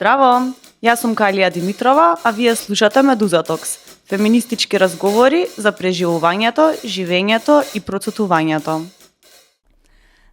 Здраво! Јас сум Калија Димитрова, а вие слушате Медуза Токс, феминистички разговори за преживувањето, живењето и процутувањето.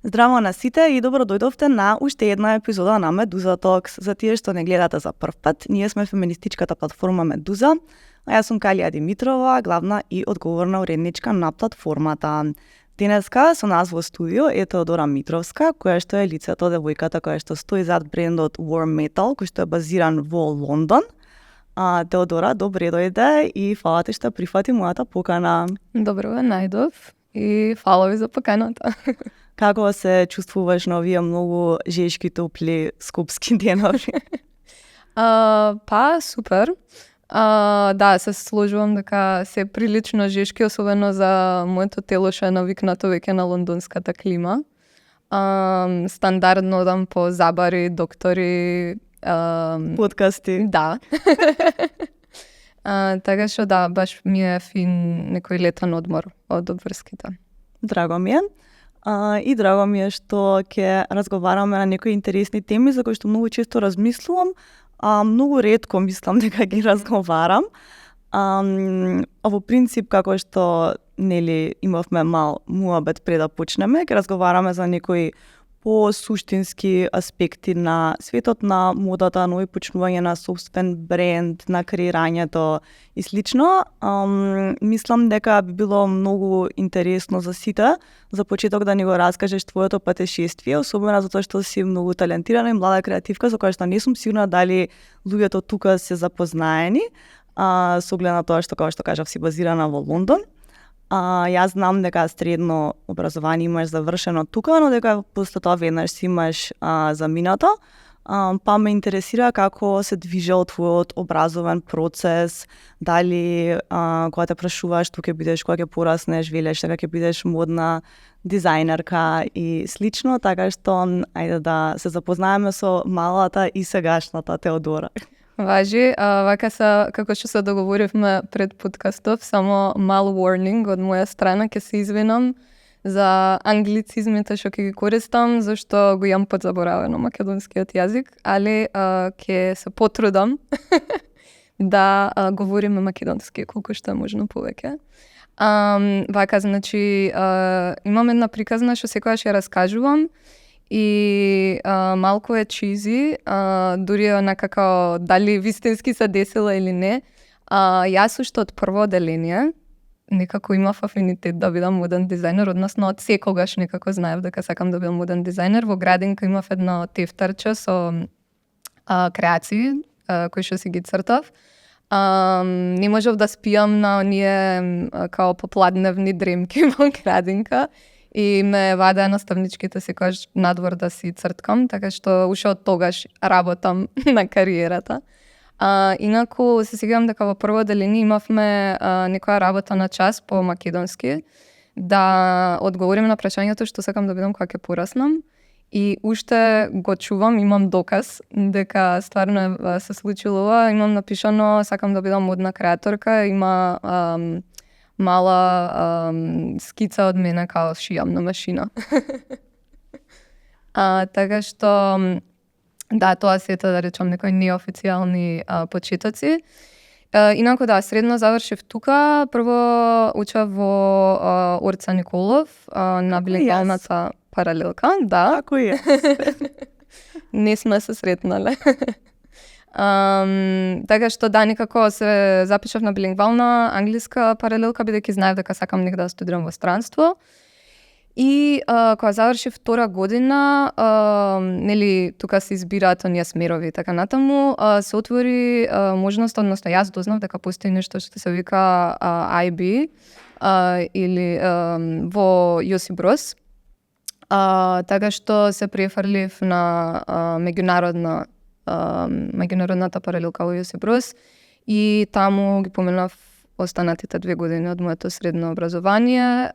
Здраво на сите и добро дојдовте на уште една епизода на Медуза Токс. За тие што не гледате за прв пат, ние сме феминистичката платформа Медуза, а јас сум Калија Димитрова, главна и одговорна уредничка на платформата. Денеска со нас во студио е Теодора Митровска, која што е лицето девојката која што стои зад брендот War Metal, кој што е базиран во Лондон. Теодора, добре дојде и фала ти што прифати мојата покана. Добро ве најдов и фала ви за поканата. Како се чувствуваш на овие многу жешки топли скопски денови? Супер. Да, се сложувам дека се прилично жешки, особено за моето тело што е навикнато веќе на лондонската клима. Стандардно одам по забари, доктори, Подкасти. Да. Така што да, баш ми е фин некој летен одмор од обврските. Драго ми е. И драго ми е што ќе разговараме на некои интересни теми за кои што многу често размислувам, многу ретко мислам дека ги разговарам. Во принцип, како што имавме мал муабет пред да почнеме, ќе разговараме за некои по-суштински аспекти на светот на модата, нови почнување на собствен бренд, на креирањето и слично. Мислам дека би било многу интересно за сите, за почеток да ни го раскажеш твоето патешествие, особено затоа што си многу талентирана и млада креативка, за која што не сум сигурна дали луѓето тука се запознаени, со оглед на тоа што, како што кажав, си базирана во Лондон. Јас знам дека средно образование имаш завршено тука, но дека после тоа веднаш си имаш заминато. Па ме интересира како се движел твојот образовен процес, дали кога те прашуваш што ќе бидеш кога ќе пораснеш, велеш дека ќе бидеш модна дизајнерка и слично, така што ајде да се запознаеме со малата и сегашната Теодора. Важи, вака како што се договоривме пред подкастов, само мал warning од моја страна, ќе се извинам за англицизмите што ќе ги користам, зашто го имам подзаборавено македонскиот јазик, али ќе се потрудам да говориме македонски колку што е можно повеќе. Вака, значи, имам една приказна што секогаш ја раскажувам, и малку е чизи, дури е некако дали вистински се десила или не. Јас уште од прво оделение некако имав афинитет да бидам моден дизајнер, односно од секогаш некако знаев дека сакам да бидам моден дизајнер. Во градинка имав едно тефтерче со креации кои што си ги цртав. Не можев да спиам на оние као попладневни дремки во градинка. И ме вадеа наставничките секогаш надвор да си црткам, така што уште од тогаш работам на кариерата. Инаку се сеќавам дека во прво оделение имавме некоја работа на час по македонски, да одговорим на прашањето што сакам да бидам кога ќе пораснам. И уште го чувам, имам доказ дека стварно се случило ова, имам напишано сакам да бидам модна креаторка, има мала скица од мене као шијам на машина. Така што, да, тоа се да речам некои неофицијални почетоци. Инаку да, средно завршив тука, прво учев во Орца Николов, на билингвалната паралелка, да. Како е? Не сме се сретнале. Така што да, некако се запишав на билингвална англиска паралелка, бидејќи знаев дека сакам негде да студирам во странство. И кога завршив втора година, тука се избираат оние смерови и така натаму, се отвори можност, односно јас дознав дека постои нешто што се вика IB или во Јосип Брос. Така што се префрлив на меѓународната паралелка во Јосип Брос и таму ги поменав останатите 2 години од моето средно образование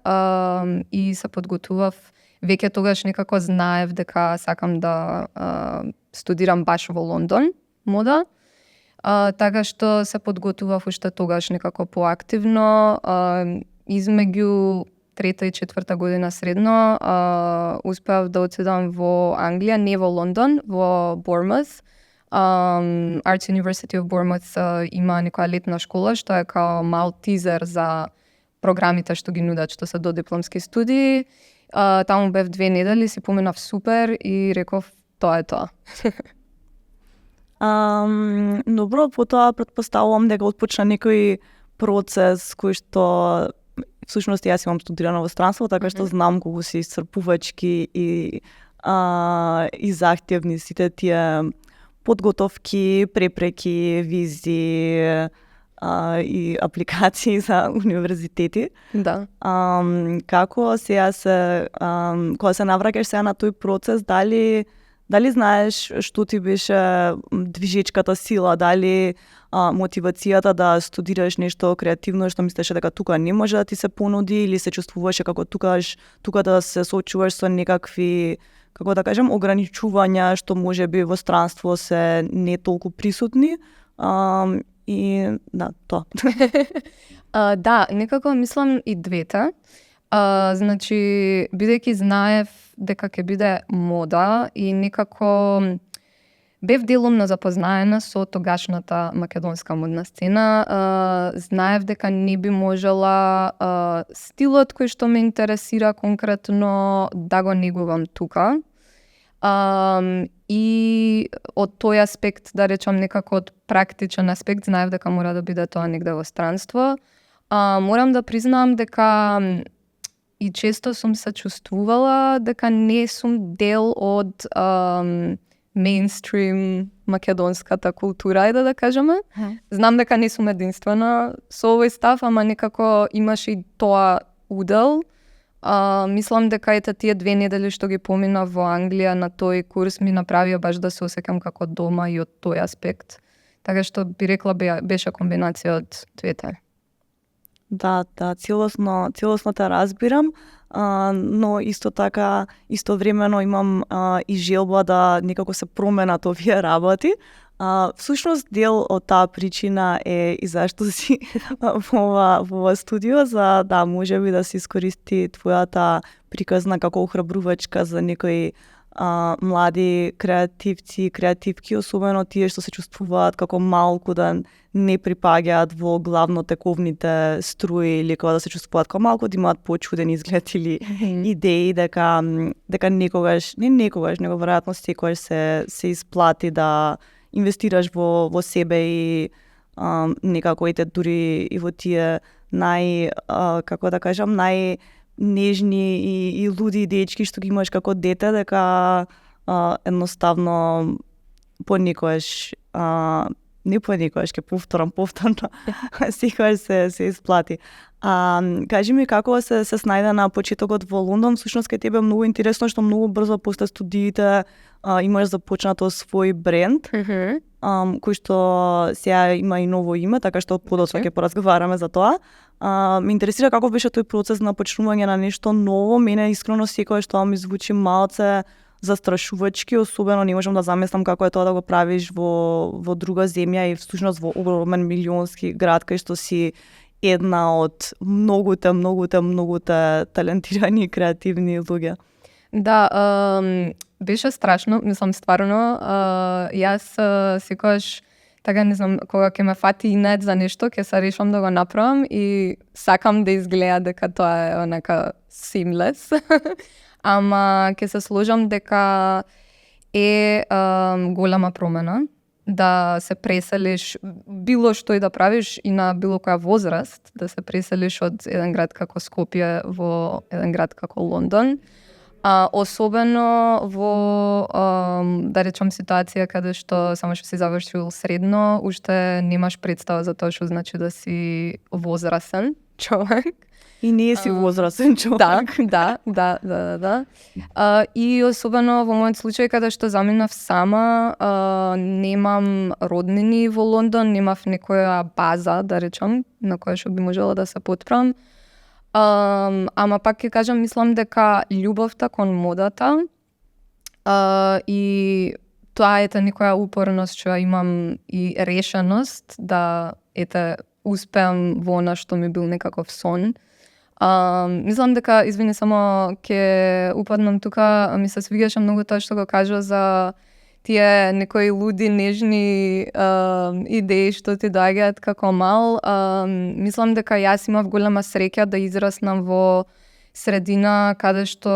и се подготував. Веќе тогаш некако знаев дека сакам да студирам баш во Лондон мода, така што се подготував уште тогаш некако поактивно. Измеѓу 3-та и 4-та година средно успеав да отидам во Англија, не во Лондон, во Бормут, Arts University of Bournemouth има некоја летна школа, што е као мал тизер за програмите што ги нудат, што се додипломски студии. Таму бев 2 недели, си поминав супер и реков, тоа е тоа. Добро, потоа претпоставувам дека отпочна некој процес кој што всушност јас имам студирано во странство, така што знам колку се исцрпувачки и захтевни сите тие подготовки, препреки, визи и апликации за универзитети. Да. Како сега кога се навраќаш сега на тој процес, дали знаеш што ти беше движечката сила, дали мотивацијата да студираш нешто креативно што мислеше дека тука не може да ти се понуди, или се чувствуваше како тука да се соочуваш со некакви, како да кажем, ограничувања што може би во странство се не толку присутни. И да, тоа. Да, некако мислам и двете. Значи, бидејќи знаев дека ќе биде мода и некако бев делумно запознаена со тогашната македонска модна сцена, знаев дека не би можела стилот кој што ме интересира конкретно да го негувам тука. И од тој аспект, да речам некако од практичен аспект, знаев дека мора да биде тоа негде во странство. Морам да признам дека и често сум се чувствувала дека не сум дел од мејнстрим македонската култура, ајде да кажеме. Знам дека не сум единствена со овој став, ама некако имаше и тоа удел. Мислам дека ете тие 2 недели што ги поминав во Англија на тој курс ми направија баш да се осеќам како дома и од тој аспект. Така што би рекла беше комбинација од двете. Да, целосно те разбирам, но исто така, истовремено имам и желба да некако се променат овие работи. Всушност дел од таа причина е и зашто си во ова студио, за да може би да се искористи твојата приказна како охрабрувачка за некои млади креативци, креативки, особено тие што се чувствуваат како малку да не припаѓаат во главно тековните струи, или кога да се чувствуваат како малку да имаат почуден изглед или идеи, дека некогаш, него веројатно секогаш се исплати да инвестираш во себе и некако ете дури и во тие како да кажам, најнежни и луди дечки што ги имаш како дете, дека едноставно понекогаш ќе повторно секогаш се исплати. Кажи ми како се снајде на почетокот во Лондон. Всушност кај тебе многу интересно што многу брзо после студиите имаш започнато свој бренд, кој што сега има и ново име, така што подоцна ќе поразговараме за тоа. Ме интересира како беше тој процес на почнување на нешто ново. Мене искрено секогаш тоа ми звучи малце застрашувачки, особено не можам да замислам како е тоа да го правиш во друга земја и всушност во огромен милионски град кај што си една од многуте талентирани и креативни луѓе. Да, беше страшно, мислам стварно. Јас секогаш така не знам, кога ќе ме фати инет за нешто, ќе се решам да го направам и сакам да изгледа дека тоа е онака seamless. Ама ќе се сложам дека е голема промена да се преселиш, било што и да правиш и на било која возраст, да се преселиш од еден град како Скопје во еден град како Лондон. Особено во, да речам, ситуација каде што само што си завршил средно, уште немаш представа за тоа што значи да си возрасен човек. И не си возрасен човек. Да. И особено во мојот случај каде што заминав сама, немам роднини во Лондон, немав некоја база, да речам, на која што би можела да се потпрам. Ама пак ќе кажам, мислам дека љубовта кон модата и тоа ете некоја упорност што имам и решеност да успеам во она што ми бил некаков сон. Мислам дека, извини, само ќе упаднам тука, ми се свигаше многу тоа што го кажа за тие некои луди, нежни идеи што ти доаѓаат како мал. Мислам дека јас имав голема среќа да израснам во средина каде што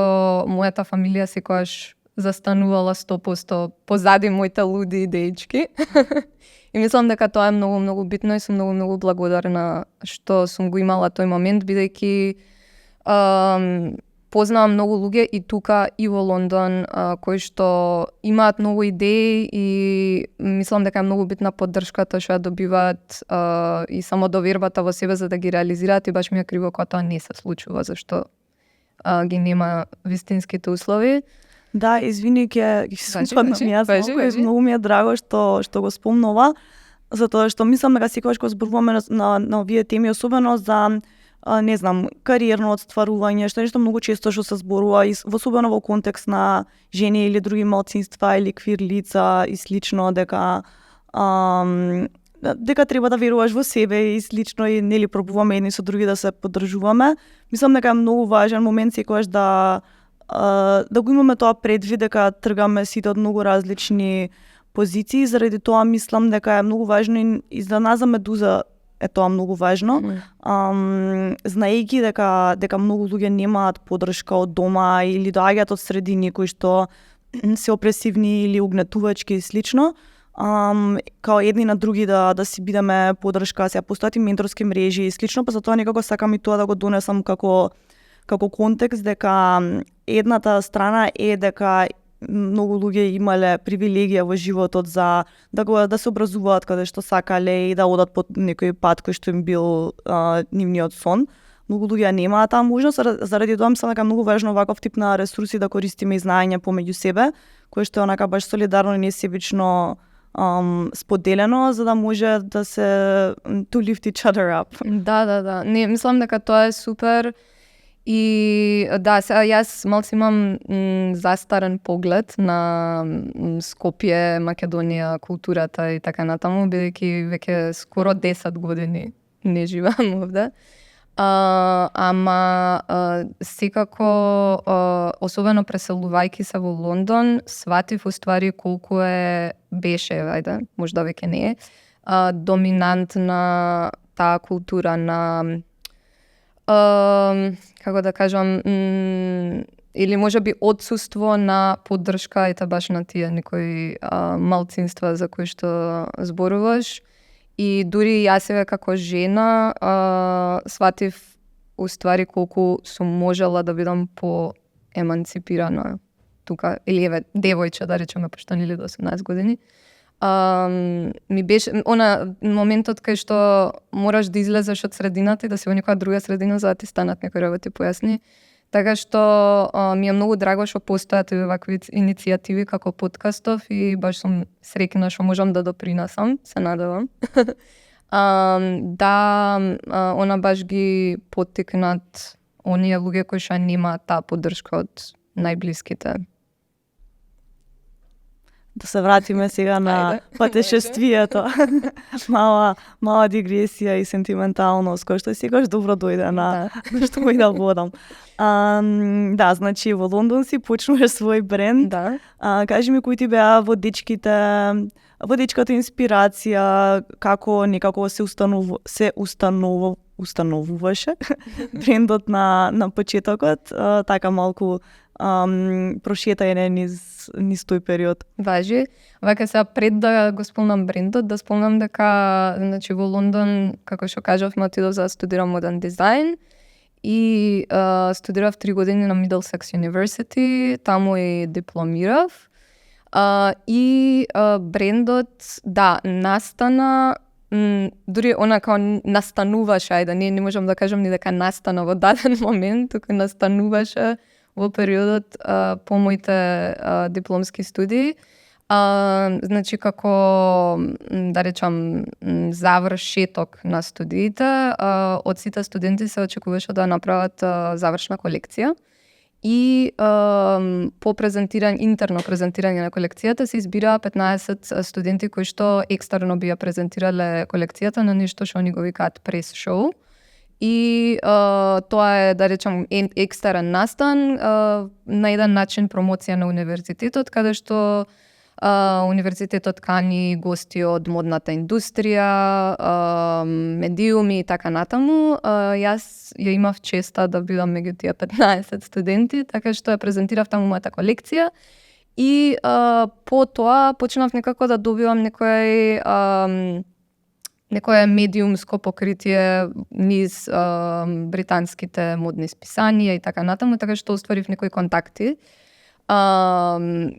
мојата фамилија секогаш застанувала 100% позади моите луди идеички. И мислам дека тоа е многу, многу битно и сум многу, многу благодарна што сум го имала тој момент, бидејќи познавам многу луѓе и тука и во Лондон кои што имаат многу идеи и мислам дека е многу битна поддршката што ја добиваат и само довербата во себе за да ги реализираат и баш ми е криво кога тоа не се случува, зашто ги нема вистинските услови. Да, извини, ќе се спаднам јас малку, многу ми е драго што го спомнува, затоа што мислам дека секогаш кога зборуваме на овие теми, особено за не знам, кариерно отстварување, што нешто многу често што се зборува, особено во контекст на жени или други малцинства или квир лица и слично, дека треба да веруваш во себе и слично и нели пробуваме едни со други да се поддржуваме. Мислам дека е многу важен момент секогаш да го имаме тоа предвид, дека тргаме сите од многу различни позиции, заради тоа мислам дека е многу важно и за нас за Медуза е тоа многу важно. Знаејќи дека многу луѓе немаат поддршка од дома или доаѓаат од средини кои што се опресивни или угнетувачки и слично, као едни на други да си бидеме поддршка, се постојат и менторски мрежи и слично, па затоа некако сакам и тоа да го донесам како контекст, дека едната страна е дека многу луѓе имале привилегија во животот за да се образуваат каде што сакале и да одат по некој пат кој што им бил нивниот сон. Многу луѓе немаат таа можност, заради тоа мислам дека многу важно ваков тип на ресурси да користиме и знаење помеѓу себе, кое што е онака баш солидарно и несебично споделено, за да може да се to lift each other up. Да. Не, мислам дека тоа е супер. И да, сега јас малку имам застарен поглед на Скопје, Македонија, културата и така натаму, бидејќи веќе скоро 10 години не живеам овде. Ама секако, особено преселувајќи се во Лондон, сватив уствари колку беше, ајде, можда веќе не е, доминантна таа култура на како да кажам, или може би отсуство на поддршка, ете баш на тие некои малцинства за кои што зборуваш. И дури јас сега како жена сватив уствари колку сум можела да бидам по-еманципирана тука, или еве девојче да речеме, пошто нели до 18 години. Ми беше моментот кај што мораш да излезеш од средината и да си во некоја друга средина за да ти станат некои работи појасни. Така што ми е многу драго што постојат вакви иницијативи како подкастов и баш сум среќна што можам да допринесам, се надевам. Она баш ги поттикнат оние луѓе кои што немаат таа поддршка од најблиските. Да се вратиме сега на патешествието. мала дигресија и сентименталност, кој што секогаш добро дојде на што ми да водам. Да, значи во Лондон си почнуваш свој бренд. Да. Кажи ми кои ти беа водичката инспирација, како некако се установуваше брендот на почетокот, така малку прошетајне низ тој период. Важи. Вака сега пред да го спомнам брендот, да спомнам дека значи во Лондон, како што кажавме, отидов за да студирам моден дизајн и студирав 3 години на Middlesex University, таму и дипломирав. И брендот, да, настана, дури она као настануваше, ајде, не можам да кажам ни дека настана во даден момент, туку настануваше во периодот по моите дипломски студии. Значи како, да речам, завршеток на студиите, од сите студенти се очекуваше да направат завршна колекција и по интерно презентирање на колекцијата се избира 15 студенти кои што екстерно би ја презентирале колекцијата на нешто што они го викаат прес шоу. И тоа е, да речам, екстерен настан, на еден начин промоција на универзитетот, каде што Универзитетот кани гости од модната индустрија, медиуми и така натаму. Јас ја имав честа да бидам меѓу тие 15 студенти, така што ја презентирав таму мојата колекција. И по тоа почнав некако да добивам некое медиумско покритие низ британските модни списанија и така натаму, така што остварив некои контакти.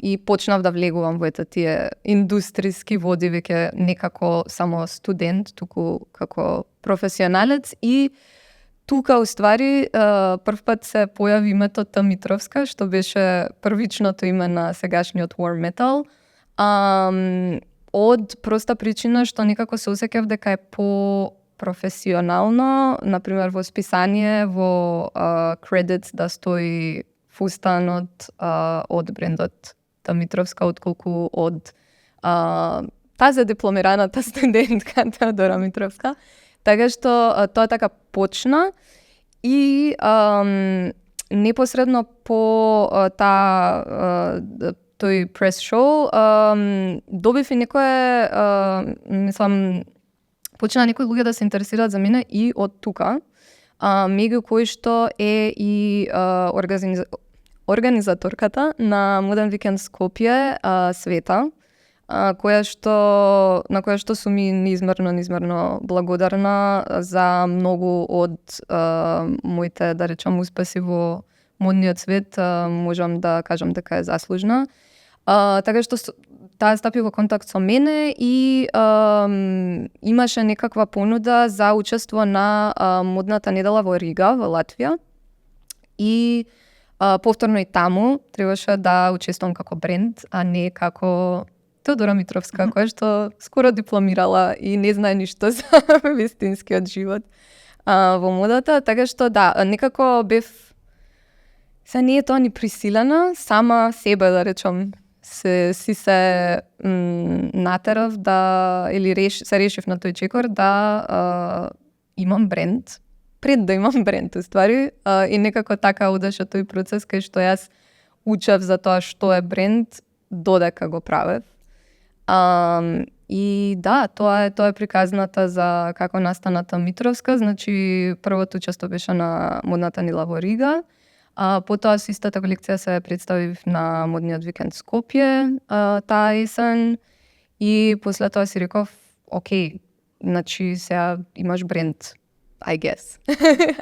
И почнав да влегувам во тие индустријски води веќе некако само студент, туку како професионалец. И тука, уствари, првпат се појави името Т. Митровска, што беше првичното име на сегашниот War Metal. Од проста причина што некако се осеќав дека е по-професионално, например во списание, во credits да стои фустанот од брендот Т. Митровска, отколку од тази дипломираната студентка Теодора Митровска. Така што тоа така почна и непосредно по тој прес шоу добив и некое, мислам, почна некои луѓе да се интересираат за мене и од тука, меѓу кои што е и организаторката на Моден викенд Скопје, Света, на која што сум и неизмерно благодарна за многу од моите, да речам, успеси во модниот свет, можам да кажам дека е заслужна. Така што таа стапи во контакт со мене и имаше некаква понуда за учество на модната недела во Рига, во Латвија. И повторно и таму требаше да учествувам како бренд, а не како Теодора Митровска, која што скоро дипломирала и не знае ништо за вистинскиот живот во модата. Така што да, некако бев, се не е тоа ни присилена, сама себе, да речам, се натерав да, или се решив на тој чекор да имам бренд, пред да имам бренд, уствари, и некако така одеше тој процес кај што јас учев за тоа што е бренд, додека го правев. И да, тоа е приказната за како настана Т. Митровска. Значи, првото учество беше на модната недела во Рига, потоа со истата колекција се представив на модниот викенд Скопје таа есен, и после тоа си реков, окей, значи сега имаш бренд, I guess.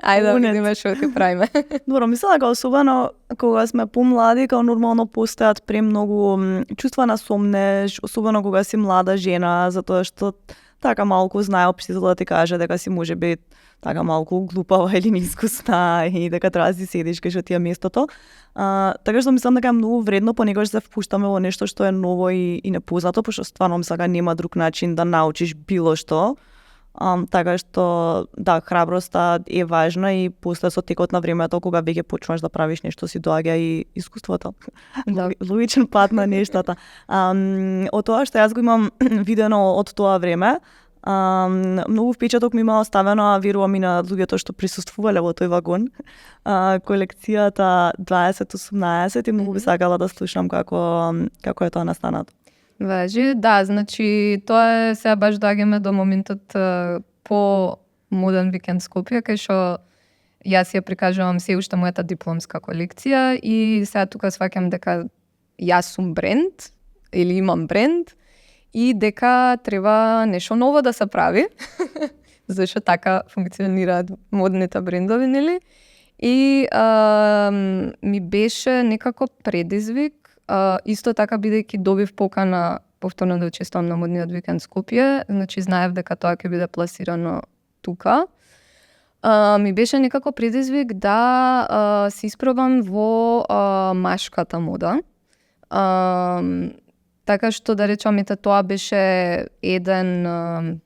Ајде да видиме што ќе правиме. Добро, мислам дека особено кога сме помлади, као нормално постојат премногу чувства на сомнеж, особено кога си млада жена, затоа што така малку знае општеството да ти каже дека си можеби така малку глупава или неискусна и дека треба да си седиш кај што ти е местото. Така што мислам дека е многу вредно понекогаш се впуштаме во нешто што е ново и непознато, пошто стварно мислам дека нема друг начин да научиш било што. Така што, да, храброста е важна и после со текот на времето, кога веќе почнуваш да правиш нешто, си доаѓа и искуството. Да. Логичен пат на нештата. Од тоа што јас го имам видено од тоа време, многу впечаток ми има оставено, верувам и на луѓето што присуствувале во тој вагон, колекцијата 2018, и многу би сакала да слушам како е тоа настанато. Важи, да, значи тоа е, сега баш доаѓаме до моментот по Моден викенд Скопје, кај што јас ја прикажувам се уште мојата дипломска колекција и сега тука сваќам дека јас сум бренд или имам бренд и дека треба нешто ново да се прави, зашто така функционираат модните брендови, нели? И ми беше некако предизвик, исто така бидејќи добив покана повторно да учествувам на Модниот викенд Скопје, значи знаев дека тоа ќе биде пласирано тука. Ми беше некако предизвик да се испробам во машката мода. Така што да речам, тоа беше еден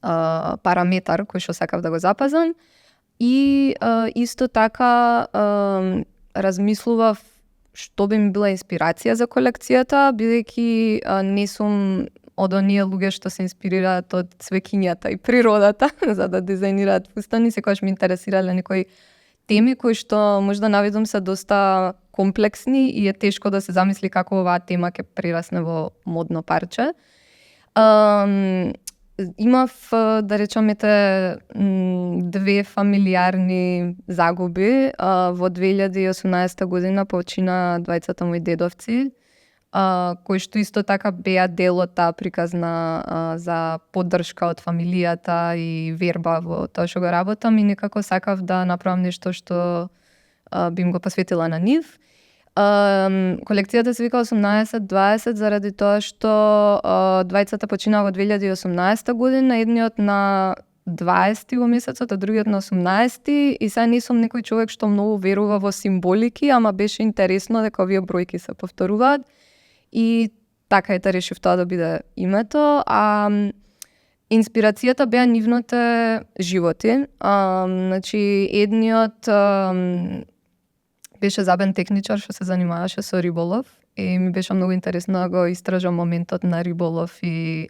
параметар кој што сакав да го запазам. И исто така размислував што би ми била инспирација за колекцијата, бидејќи не сум од оние луѓе што се инспирираат од цвеќињата и природата за да дизајнираат фустани. Секогаш ме интересирале некои теми кои што можда наведам се доста комплексни и е тешко да се замисли како оваа тема ќе прерасне во модно парче. Имав, да речемете, две фамилиарни загуби. Во 2018 година почина двајцата мои дедовци, кои што исто така беа дел од таа приказна за поддршка од фамилијата и верба во тоа што го работам, и некако сакав да направам нешто што би им го посветила на нив. Колекцијата се вика 18-20 заради тоа што двајцата починаа во 2018 година, едниот на 20 во месецот, а другиот на 18, и сега не сум некој човек што многу верува во символики, ама беше интересно дека овие бројки се повторуваат и така ете решив тоа да биде името. Инспирацијата беа нивните животи. Значи, едниот беше забен техничар што се занимаваше со риболов и ми беше многу интересно да го истражам моментот на риболов, и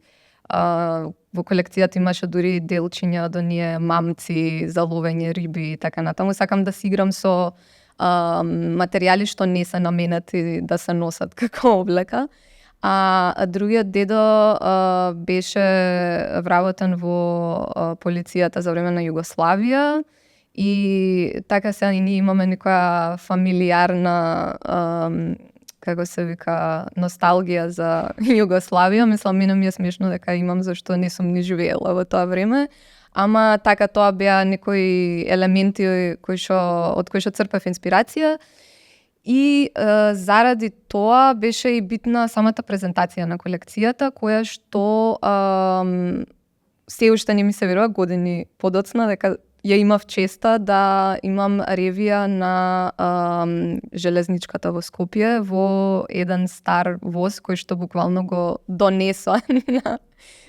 во колекцијата имаше дури делчиња од оние мамци за ловење риби и така натаму. Сакам да си играм со материјали што не се наменети да се носат како облека. А другиот дедо беше вработен во полицијата за време на Југославија, и така сега и ние имаме некоја фамилиарна, како се вика, носталгија за Југославија. Мислам, мене ми е смешно дека имам, зашто не сум ни живеела во тоа време. Ама така тоа беа некои елементи од кои што црпев инспирација. И заради тоа беше и битна самата презентација на колекцијата, која што се уште не ми се верува години подоцна дека ја имав честа да имам ревија на железничката во Скопје, во еден стар воз кој што буквално го донесоа на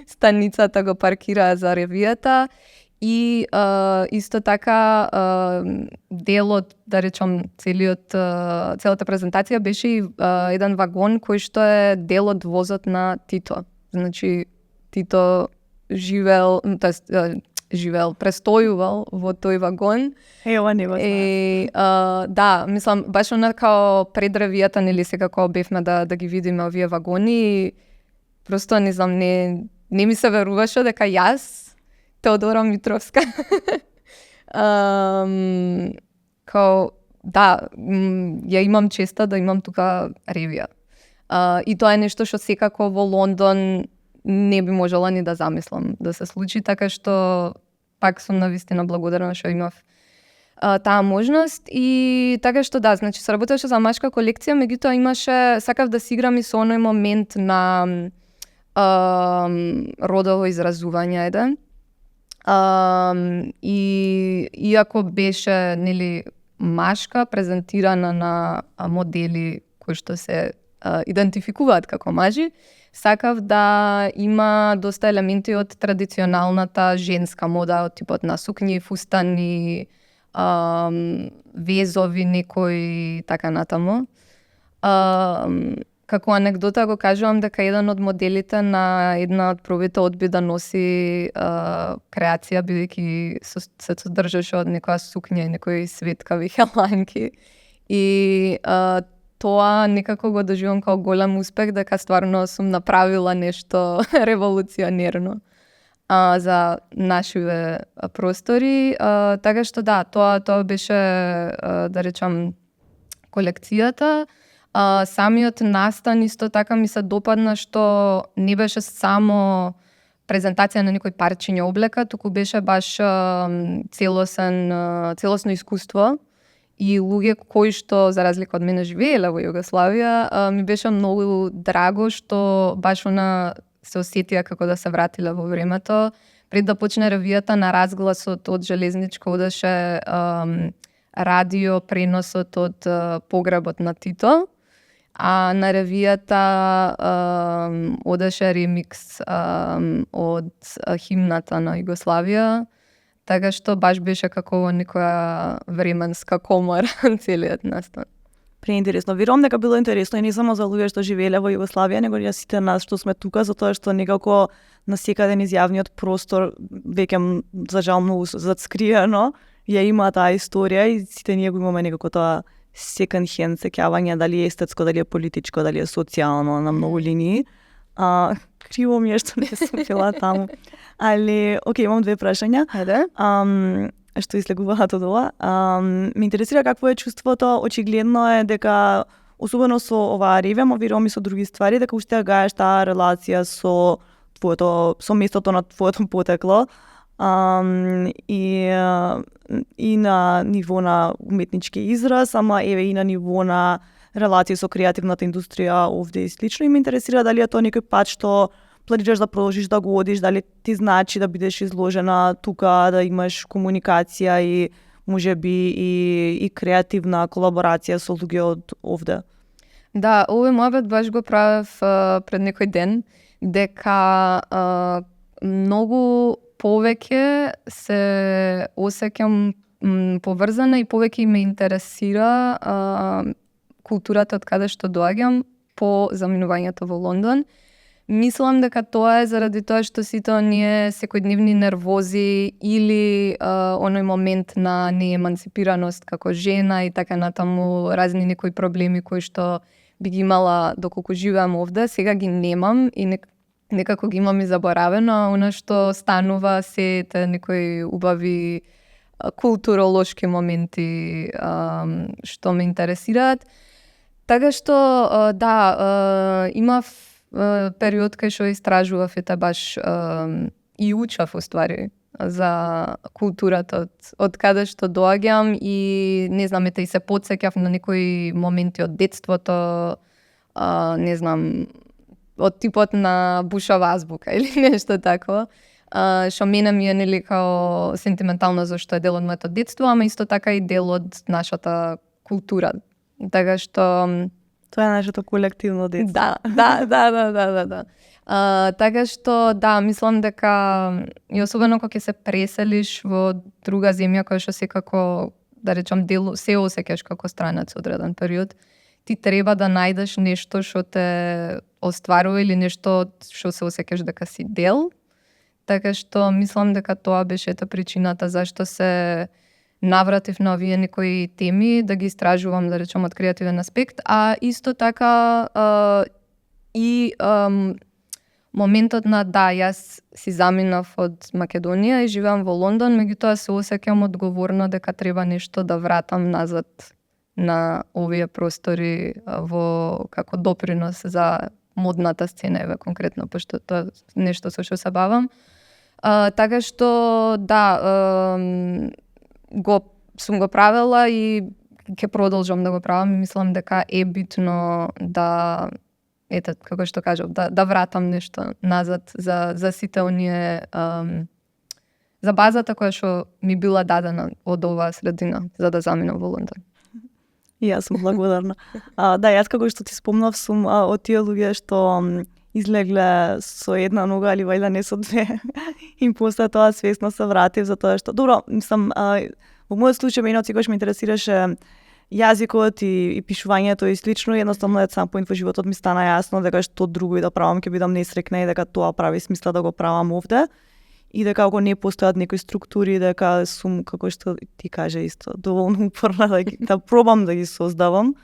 станицата, го паркираа за ревијата. И исто така делот, да речам, целата презентација беше и еден вагон кој што е дел од возот на Тито. Значи, Тито престојувал во тој вагон. Ова не го знаев. Да, мислам, баш онака пред ревијата, нели, секако бевме да ги видиме овие вагони. Просто, не знам, не ми се веруваше дека јас, Теодора Митровска, ја имам честа да имам тука ревија. И тоа е нешто што секако во Лондон не би можела ни да замислам да се случи, така што пак сум навистина благодарна што имав таа можност. И така што да, значи соработуваше за машка колекција, меѓутоа имаше, сакав да си играм и со оној момент на родово изразување еден. И иако беше, нели, машка презентирана на модели кои што се идентификуваат како мажи, сакав да има доста елементи од традиционалната женска мода, од типот на сукњи, фустани, везови некои, така натаму. Како анекдота го кажувам дека еден од моделите на една од пробите одби да носи креација, бидејќи се содржаше од некоја сукња и некои светкави хеланки. И тоа некако го доживам како голем успех, дека стварно сум направила нешто револуционерно за нашиве простори. Така што да, тоа беше, да речам, колекцијата. Самиот настан исто така ми се допадна што не беше само презентација на некој парчиња облека, туку беше баш целосно искуство и луѓе кои што, за разлика од мене, живееле во Југославија, ми беше многу драго што баш она се осетија како да се вратиле во времето. Пред да почне ревијата, на разгласот од железничка одеше радио преносот од погребот на Тито, а на ревијата одеше ремикс од химната на Југославија, така што баш беше како во некоја временска комора целиот настан. Преинтересно. Верувам дека било интересно и не само за луѓе што живееле во Југославија, него и за сите нас што сме тука, затоа што некако на секаден изјавниот простор веќе за жал многу зацкриено ја има таа историја и сите ние го имаме некако тоа second hand сеќавање, дали е естетско, дали е политичко, дали е социјално на многу линии. Криво ми е што не сум била таму. Али, окей, имам две прашања. Ајде. Што излегуваат од ова. Ме интересира какво е чувството. Очигледно е дека, особено со оваа ревема, верувам и со други ствари, дека уште гаеш таа релација со местото на твоето потекло. И на ниво на уметнички израз, ама еве и на ниво на релација со креативната индустрија овде и слично. И ме интересира дали е тоа некој пат што планираш да продолжиш да го одиш, дали ти значи да бидеш изложена тука, да имаш комуникација и можеби и креативна колаборација со луѓе од овде. Да, овој муабет баш го правев пред некој ден, дека многу повеќе се осеќам поврзана и повеќе ме интересира културата од каде што доаѓам по заминувањето во Лондон. Мислам дека тоа е заради тоа што сите оние секојдневни нервози или оној момент на неемансипираност како жена и така натаму, разни некои проблеми кои што би ги имала доколку живеам овде, сега ги немам и некако ги имам и заборавено, а она што станува се некои убави културолошки моменти што ме интересираат. Така што, да, имав период кај што истражував баш и учав уствари за културата од каде што доаѓам и не знам, и се потсеќав на некои моменти од детството, не знам, од типот на бушова азбука или нешто такво, што мене ми е нели као сентиментално зашто е дел од моето детство, ама исто така и дел од нашата култура. Така што тоа е нашето колективно детство. Да. Така што, да, мислам дека и особено кога ќе се преселиш во друга земја која што секако, да речам, се осеќаш како странец одреден период, ти треба да најдеш нешто што те остварува или нешто што се осеќаш дека си дел. Така што мислам дека тоа беше причината зашто се навратив на овие некои теми, да ги истражувам, да речем, од креативен аспект, а исто така и моментот на да, јас си заминав од Македонија и живеам во Лондон, меѓутоа се осеќам одговорно дека треба нешто да вратам назад на овие простори во како допринос за модната сцена, еве конкретно, пошто тоа нешто со што се бавам. Така што, да, сум го правела и ќе продолжам да го правам и мислам дека е битно да, како што кажав, да вратам нешто назад за сите оние, за базата која што ми била дадена од оваа средина за да заминам во Лондон. И јас сум благодарна. Да, јас како што ти спомнав сум од тие луѓе што излегле со една нога или вајда не со две. И после тоа свесно се вратив затоа што добро, мислам, во мојот случај мене секогаш ме интересираше јазикот и пишувањето и слично, едноставно at some point во животот ми стана јасно дека што друго и да правам ќе бидам несрекна и дека тоа прави смисла да го правам овде. И дека ако не постојат некои структури, дека сум, како што ти кажа исто, доволно упорна да пробам да ги создавам.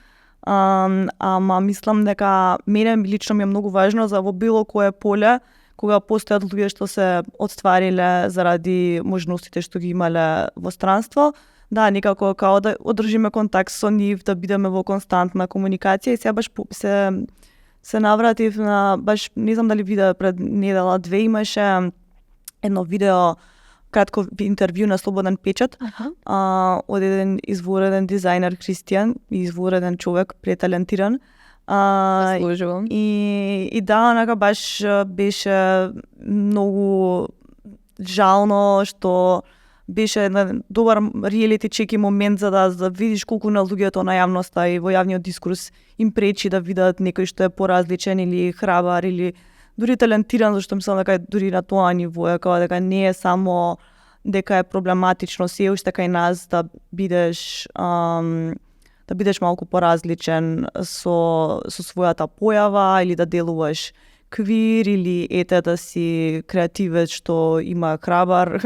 Ама мислам дека мене лично ми е многу важно за во било кое поле, кога постојат луѓе што се отствариле заради можностите што ги имале во странство, да, некако као да одржиме контакт со нив, да бидеме во константна комуникација и сега баш се навратив на, баш не знам дали видео пред недела две имаше едно видео, кратко интервју на Слободен печат, од еден извореден дизајнер Христијан, извореден човек, преталентиран. Заслужувам. И да, онака баш беше многу жално што беше еден добар реалити чеки момент за да видиш колку на луѓето на јавноста и во јавниот дискурс им пречи да видат некој што е поразличен или храбар или дури талентиран, зашто мислам дека дури на тоа ниво е како дека не е само дека е проблематично се уште кај нас да бидеш малку поразличен со својата појава или да делуваш квир или да си креативец што има храбар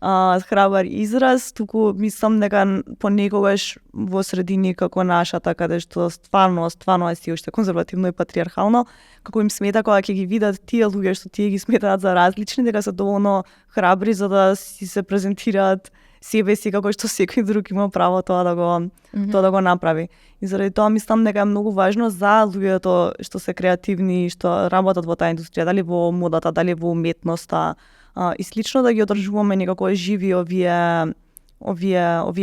храбар израз, туку мислам дека понекогаш во средини како нашата, каде што стварно е си уште конзервативно и патриархално, како им смета кога ќе ги видат тие луѓе што тие ги сметаат за различни, дека се доволно храбри за да си се презентираат себе си како што секој друг има право тоа да го направи. И заради тоа мислам дека е многу важно за луѓето што се креативни, што работат во таа индустрија, дали во модата, дали во уметноста, и слично да ги одржуваме некако живи овие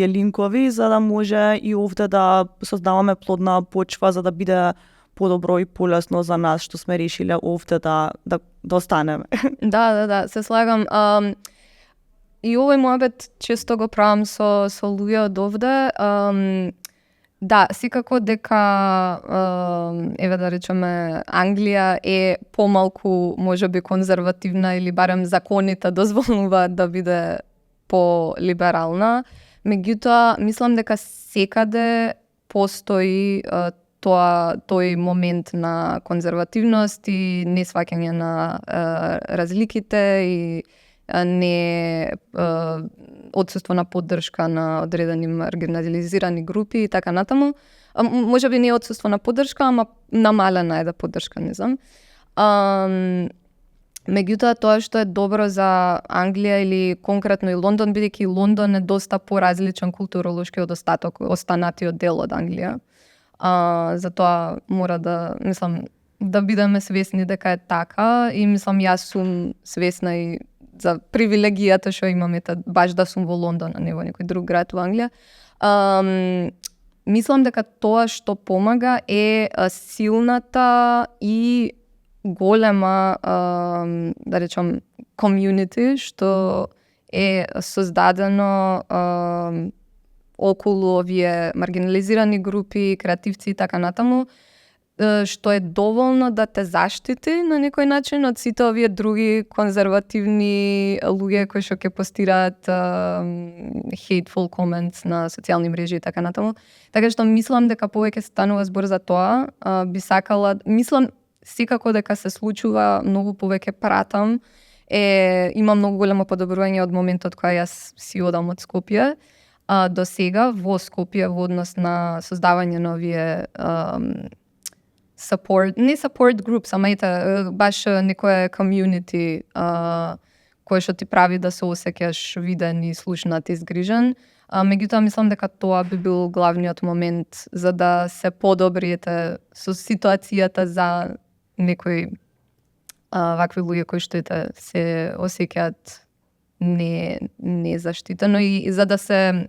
линкови за да може и овде да создаваме плодна почва за да биде подобро и полесно за нас што сме решиле овде да останеме. Да, се слагам. И овој моабет често го правам со луѓе од овде. Да, секако дека еве да речеме Англија е помалку можеби конзервативна или барем законите дозволуваат да биде по-либерална. Меѓутоа, мислам дека секаде постои тој момент на конзервативност и несваќање на разликите и не отсуство на поддршка на одредени маргинализирани групи и така натаму. Можеби не отсуство на поддршка, ама намалена е да поддршка, не знам. Меѓутоа, тоа што е добро за Англија или конкретно и Лондон, бидејќи Лондон е доста поразличен културолошки од останатиот дел од Англија. Затоа мора да бидеме свесни дека е така и мислам јас сум свесна и за привилегијата што имам баш да сум во Лондон, а не во некој друг град во Англија. Мислам дека тоа што помага е силната и голема, да речам, комјунити што е создадено околу овие маргинализирани групи, креативци и така натаму, што е доволно да те заштити на некој начин од сите овие други конзервативни луѓе кои што ќе постираат hateful comments на социјални мрежи и така натаму. Така што мислам дека повеќе станува збор за тоа. Би сакала, мислам секако дека се случува, многу повеќе пратам. Има многу големо подобрување од моментот кога јас си одам од Скопје до сега во Скопје во однос на создавање на овие не support groups, ама баш некоја community кој што ти прави да се осеќаш виден и слушнат и згрижен. Меѓутоа мислам дека тоа би бил главниот момент за да се подобриете со ситуацијата за некои вакви луѓе кои што се осеќаат не заштитено и за да се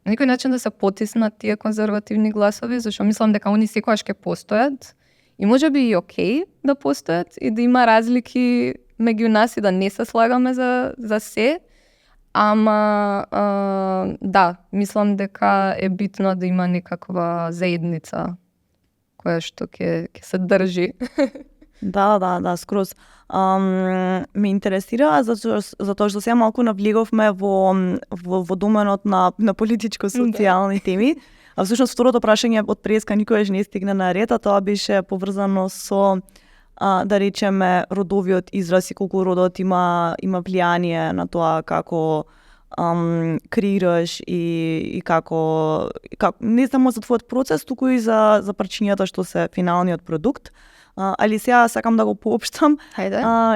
на некој начин да се потиснат тие конзервативни гласови, зашто мислам дека они секогаш ќе постојат и можеби и окей да постојат и да има разлики меѓу нас и да не се слагаме за се, ама да, мислам дека е битно да има некаква заедница која што ќе се држи. Да, скроз. Ме интересира затоа што сега малку навлеговме во доменот на политичко-социјални теми. А всушност второто прашање од преска никогаш не стигна на ред, а тоа беше поврзано со да речеме родовиот израз и колку родот има влијание на тоа како креираш и како не само за твојот процес, туку и за причината што се финалниот продукт. Али сега сакам да го поопштам.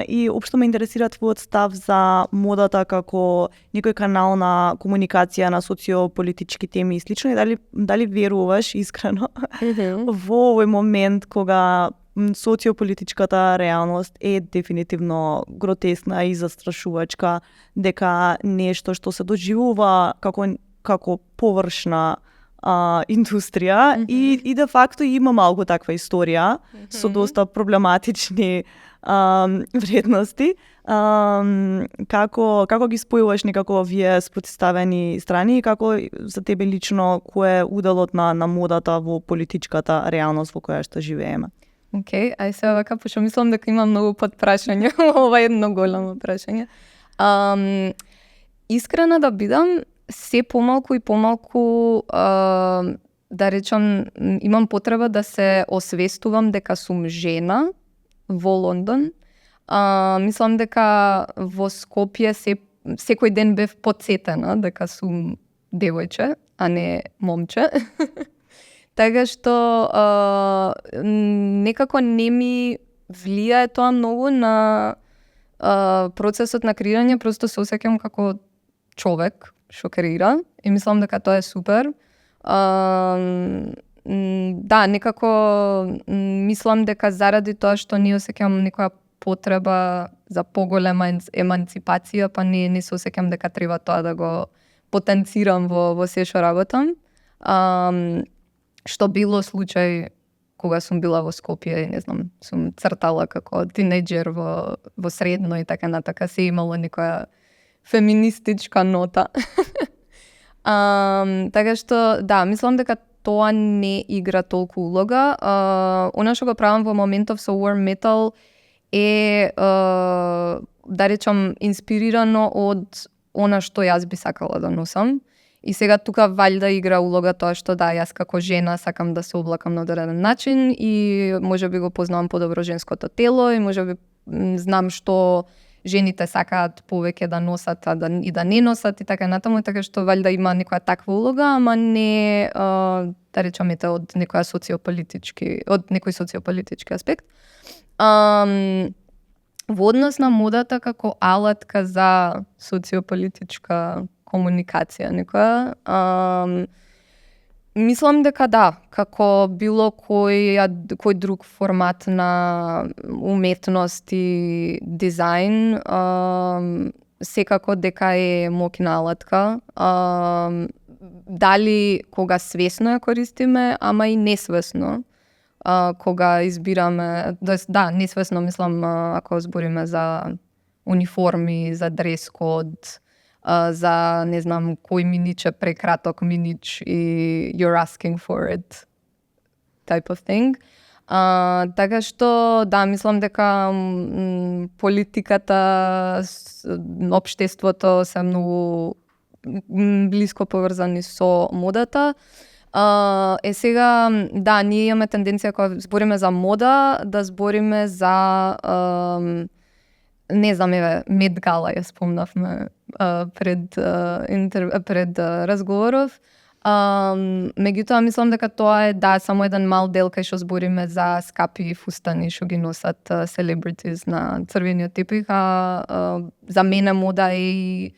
И општо ме интересира твојот став за модата како некој канал на комуникација на социополитички теми и слично, и дали веруваш искрено во овој момент кога социополитичката реалност е дефинитивно гротескна и застрашувачка, дека нешто што се доживува како површна индустрија и де факто има малку таква историја со доста проблематични вредности. Како ги спојуваш некако овие спротивставени страни и како за тебе лично кој е уделот на модата во политичката реалност во која што живееме? Океј, ај се вака, пошто мислам дека има многу подпрашања. Ова е едно големо прашање. Искрена да бидам, се помалку и помалку, да речам, имам потреба да се освестувам дека сум жена во Лондон. Мислам дека во Скопје се секој ден бев потсетена дека сум девојче, а не момче. Така што некако не ми влијае тоа многу на процесот на креирање, просто се осеќам како човек што креира и мислам дека тоа е супер. Да, некако мислам дека заради тоа што не осеќам некоја потреба за поголема еманципација, па не се осеќам дека треба тоа да го потенцирам во се што работам. Што било случај кога сум била во Скопје и не знам, сум цртала како тинејџер во средно и така натака, се имало некоја феминистичка нота. Така што, да, мислам дека тоа не игра толку улога. Она што го правам во моментов со War Metal е, да речам, инспирирано од она што јас би сакала да носам. И сега тука валјда игра улога тоа што да, јас како жена сакам да се облакам на одреден начин и можеби го познавам подобро женското тело и можеби знам што жените сакаат повеќе да носат и да не носат и така натаму, така што валјда има некоја таква улога, ама не да речеме од некој социополитички аспект. Во однос на модата како алатка за социополитичка комуникација некоја, мислам дека да, како било кој друг формат на уметност и дизајн, секако дека е моќна алатка. Дали кога свесно ја користиме, ама и несвесно. Кога избираме, да, несвесно мислам ако збориме за униформи, за дрес код, за, не знам, кој минич е прекраток минич и you're asking for it type of thing. Така што, да, мислам дека политиката, општеството се многу блиско поврзани со модата. Сега, да, ние имаме тенденција кога збориме за мода, да збориме за не знам, Мед Гала ја спомнавме пред разговоров. Меѓутоа, мислам дека тоа е, да, само еден мал дел кај што збориме за скапи фустани што ги носат celebrities на црвениот тепих, за мене мода е и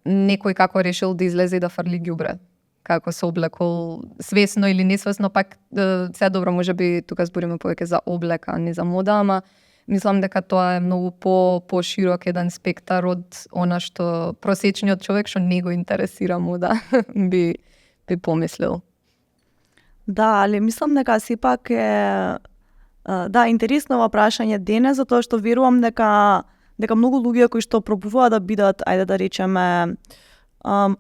некој како решил да излезе и да фрли ѓубре. Како се облекол, свесно или несвесно, пак се добро, можеби тука збориме повеќе за облека, не за мода, ама мислам дека тоа е многу по-широк еден спектар од она што просечниот човек што не го интересира мода би помислил. Да, али мислам дека сепак е интересно ова прашање денес, затоа што верувам дека многу луѓе кои што пробуваат да бидат, ајде да речеме,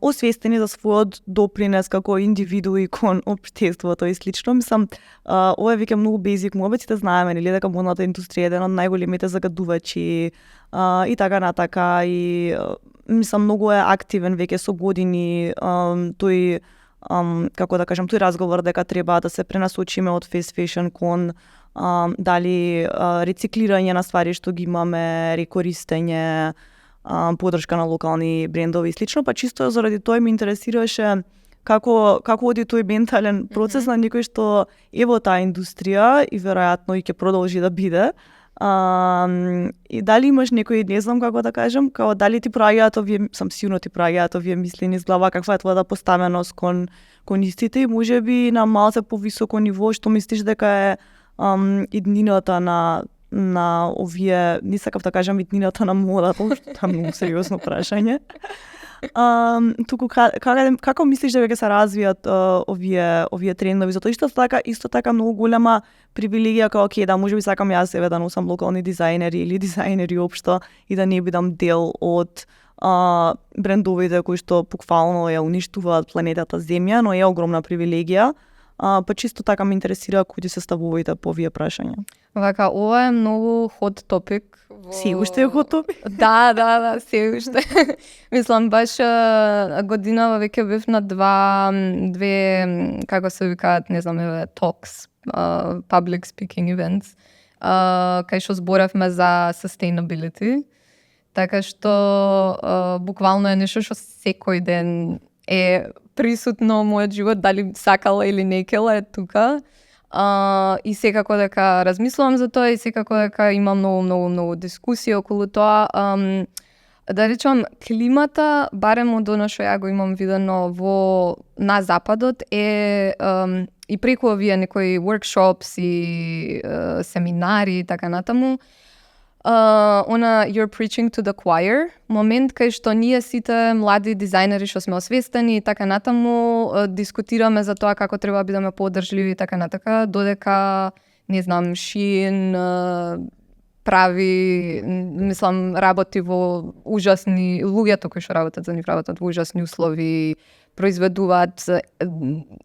освестени за својот допринес како индивидуи кон општеството и слично. Мислам, ова е веќе многу бейзик муабет, сите знаеме, нели, дека модната индустрија е еден од најголемите загадувачи и така натака, и мислам многу е активен веќе со години тој како да кажам, тој разговор дека треба да се пренасочиме од fast fashion кон дали рециклирање на ствари што ги имаме, рекористење, поддршка на локални брендови и слично, па чисто заради тоа ме интересираше како оди тој ментален процес на некој што е во таа индустрија и веројатно и ќе продолжи да биде. И дали имаш некој, не знам како да кажам, као дали ти проаѓаат овие, сам сигурно ти проаѓаат овие мисли низ глава, каква е твојата поставеност кон истите и можеби на малце повисоко ниво, што мислиш дека е иднината на овие, не сакав да кажам иднината на модата, што тоа е многу сериозно прашање. Туку како мислиш дека ќе се развијат овие трендови? Затоа исто така многу голема привилегија како да можеби сакам јас себе да носам локални дизајнери или дизајнери општо и да не бидам дел од брендовите кои што буквално ја уништуваат планетата Земја, но е огромна привилегија. Па чисто така ме интересира кои се ставуваите по овие прашања. Вака, ова е многу hot topic. Си уште е hot topic? Да, се уште. Мислам, баш годинава веќе бев на две, како се викаат, не знам, talks, public speaking events, кај што зборевме за sustainability. Така што буквално е нешто што секој ден е присутно мојот живот, дали сакала или некела е тука. И секако дека размислувам за тоа и секако дека има многу дискусија околу тоа. Да речам, климата, барем од она што ја го имам видено на Западот, е и преку овие некои workshops и семинари и така натаму, you're preaching to the choir, момент кај што ние сите млади дизајнери што сме освестени и така натаму дискутираме за тоа како треба да бидеме подржливи и така натака, додека, не знам, Shein прави, мислам, работи во ужасни, луѓето кои што работат за нив работат во ужасни услови, произведуваат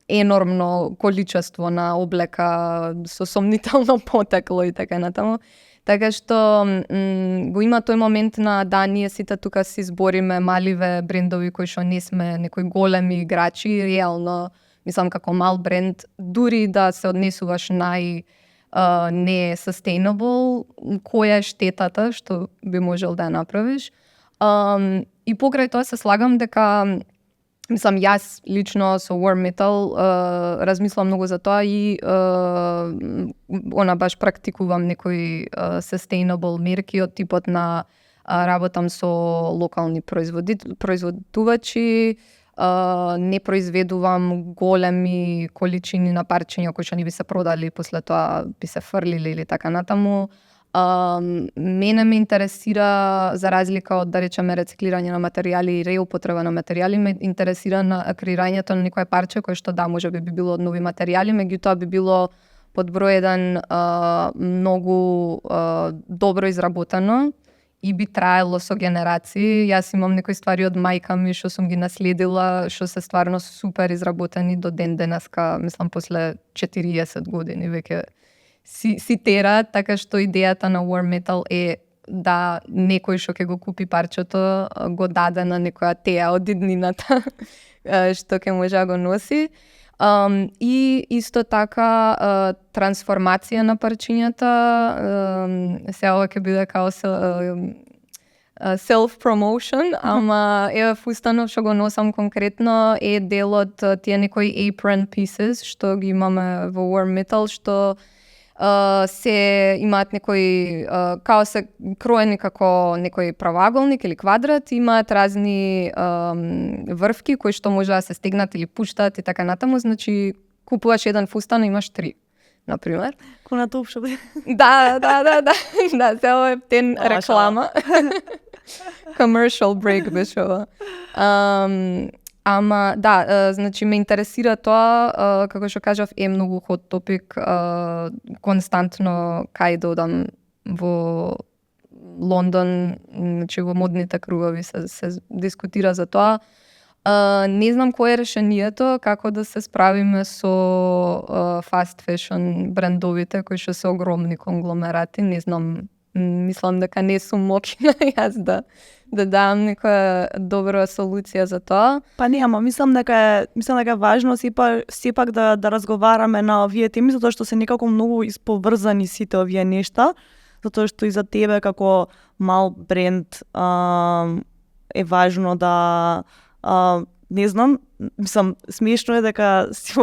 енормно количество на облека со сомнително потекло и така натаму. Така што го има тој момент на да, ние сите тука си збориме маливе брендови кои што не сме некои големи играчи, реално, мислам како мал бренд, дури да се однесуваш не sustainable, која е штетата што би можел да ја направиш. И покрај тоа се слагам дека, мислам, јас лично со Warm Metal размислам многу за тоа и баш практикувам некои sustainable мерки од типот на работам со локални производувачи, не произведувам големи количини на парчиња кои што не би се продали, после тоа би се фрлили или така натаму. Мене ме интересира, за разлика од, да речеме, рециклирање на материјали и реупотреба на материјали, ме интересира на креирањето на некое парче кое што да, може би било од нови материјали, меѓутоа би било под број еден многу добро изработено и би траело со генерации. Јас имам некои ствари од мајка ми што сум ги наследила, што се стварно супер изработени до ден денеска, мислам, после 40 години веќе си тера, така што идејата на Warm Metal е да некој што ќе го купи парчето го даде на некоја теја од иднината што ќе може да го носи. И исто така трансформација на парчињата, сега ова ќе биде као self-promotion, ама еве фустанов што го носам конкретно е дел од тие некои apron pieces што ги имаме во Warm Metal, што се имаат некои, као се кроени како некој правоаголник или квадрат, имаат разни врвки кои што може да се стегнат или пуштат и така натаму, значи купуваш еден фустан и имаш 3, например. Ко на топ шоп. Да, се ова е тен реклама. Commercial break беше ова. Ама, да, значи ме интересира тоа, како што кажав, е многу hot topic, константно кај да одам во Лондон, значи во модните кругови се дискутира за тоа. Не знам кое е решението, како да се справиме со fast fashion брендовите, кои што се огромни конгломерати, не знам, мислам дека не сум мокина јас да дадам некоја добра солуција за тоа. Па не, ама мислам дека е важно сепак да разговараме на овие теми, затоа што се некако многу исповрзани сите овие нешта, затоа што и за тебе како мал бренд е важно да не знам, мислам, смешно е дека си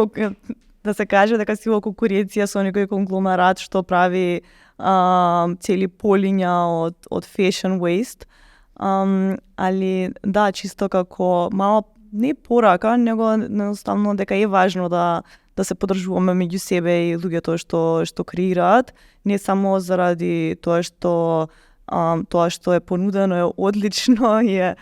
да се каже дека си во конкуренција со некој конгломерат што прави цели полиња од fashion waste. Али да, чисто како мала не порака, него едноставно дека е важно да се поддржуваме меѓу себе и луѓето што креираат, не само заради тоа што е понудено е одлично и е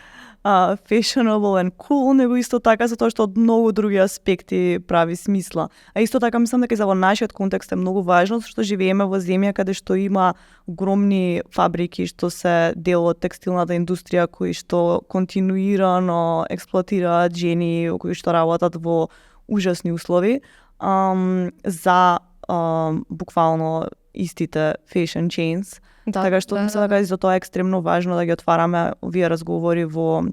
fashionable and cool, него исто така затоа што од многу други аспекти прави смисла. А исто така мислам дека и за во нашиот контекст е многу важно, што живееме во земја каде што има огромни фабрики што се дел од текстилната индустрија, кои што континуирано експлоатираат жени кои што работат во ужасни услови за буквално истите fashion chains. Да, така што мислам дека за тоа е екстремно важно да ги отвараме овие разговори во